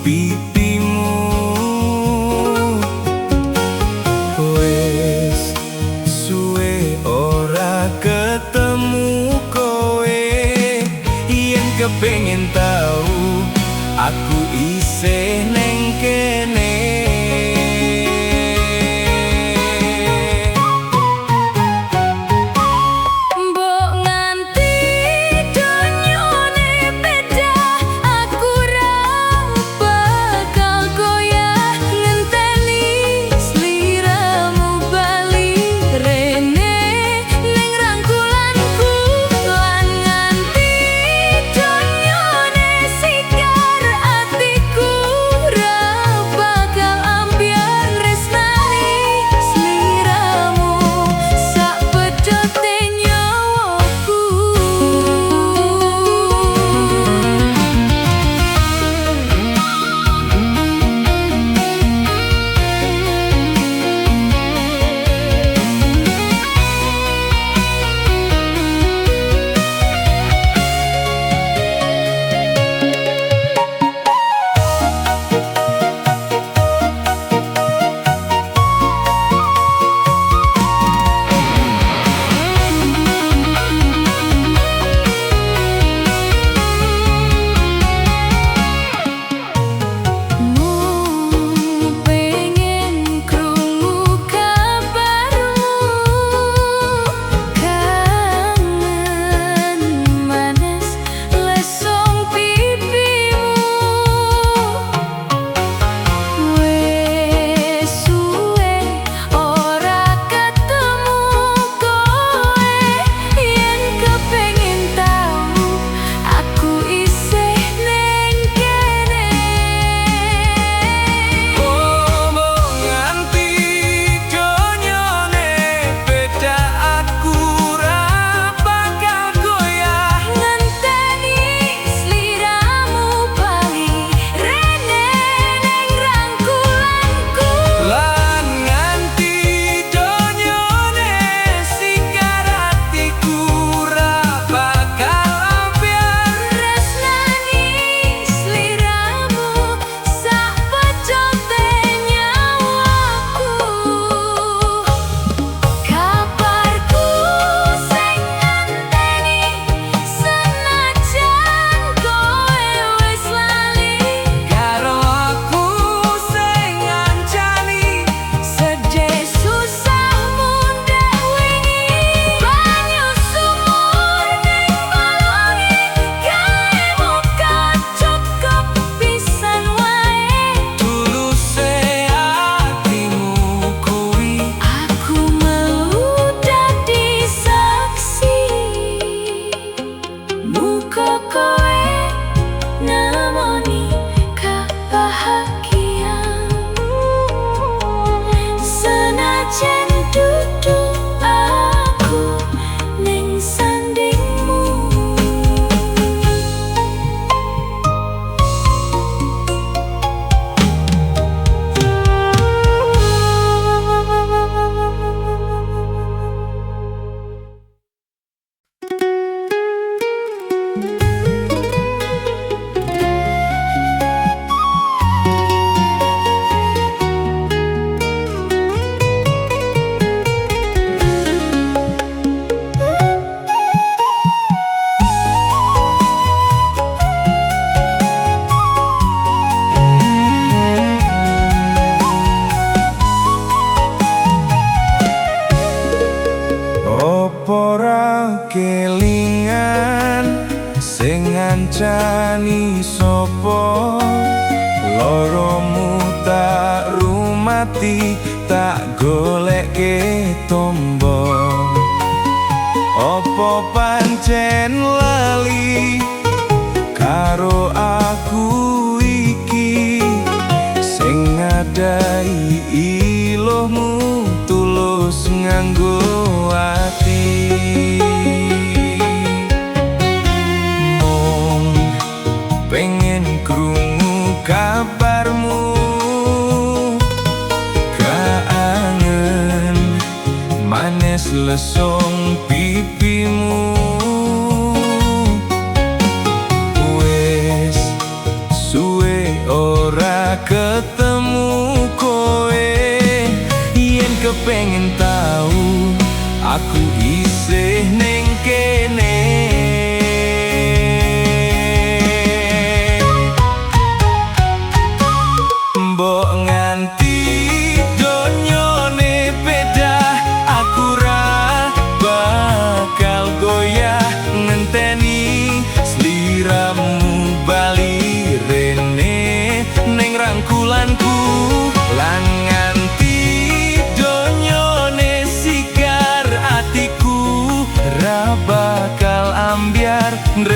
pipimu. Wes suwe ora ketemu kowe, yen kepengin tau aku isih neng kene. Mbok nganti donyone beda, aku ra bakal goyah ngenteni sliramu bali rene ning rangkulanku. Lan nganti donyone sikar, atiku ra bakal ambyar tresnani sliramu sak pedote nyawaku. Mung pengen krungu kabarmu, kangen manis lesung pipimu. Wes suwe ora ketemu kowe, yen kepengin tau aku isih neng kene. Mbok nganti donyone beda, aku ra bakal goyah Ngenteni sliramu bali rene ning rangkulanku. Lan nganti donyone sikar, atiku ra bakal ambyar Tresnani sliramu sak pedote nyawaku. Kabarku sing ngenteni, senajan kowe wis lali. Karo aku sing ngancani Sedih susah mundhak wingi, banyu sumur ning balonge gawe muka cukup pisan wae. Tuluse atimu kuwi. Aku melu dadi saksi, muga kowe nemoni kebahagiaan senajan dudu aku ning sandingmu. Opo ra kelingan sing ngancani sapa, loromu tak rumati tak golekke tombo. Opo pancen lali karo aku iki sing ngadai iluhmu tulus nganggo ati. Mung pengen krungu kabarmu, kangen manis lesung pipimu. Wes suwe ora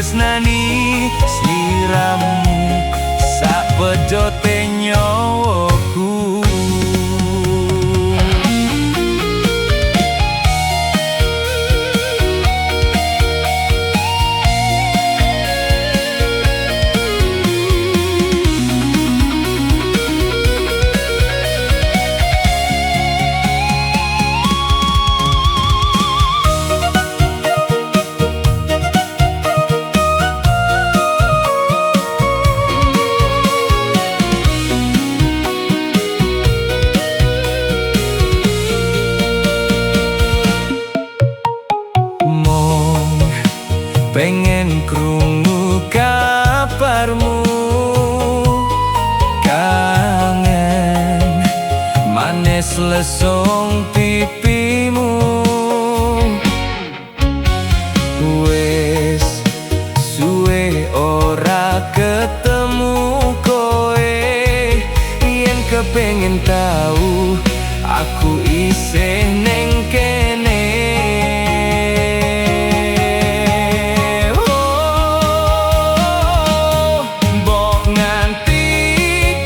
Tresnani sliramu sak pedote nyawaku. Mong pengen krungu kabarmu, kangen manis lesung pipimu. Wis suwe ora ketemu kowe, yen kepengin tau aku isih ning kene. Oh, mbok nganti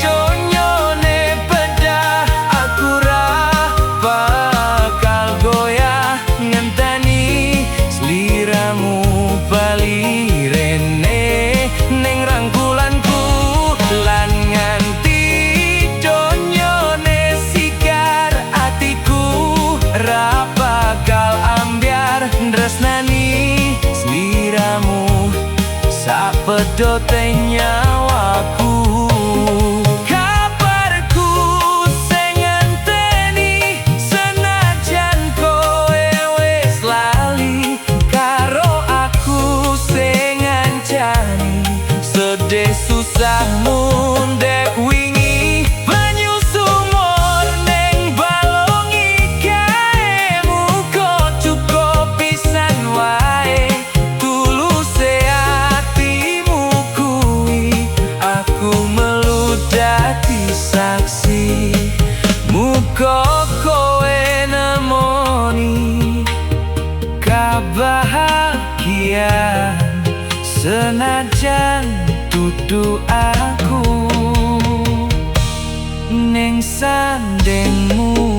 donyane beda, aku ra bakal goyah ngenteni sliramu bali rene ning rangkulanku. Lan nganti donyane sigar, atiku ra bakal ambyar tresnani sliramu sak pedote nyawaku. Kabarku sing ngenteni, senajan kowe wis lali karo aku sing ngancani sedih susahmu ndek wingi. Banyu sumur ning balung kae muga cukup pisan wae tuluse atimu kuwi. Aku melu dadi saksi, muga kowe nemoni kabahagiaan senajan dudu aku ning sandingmu.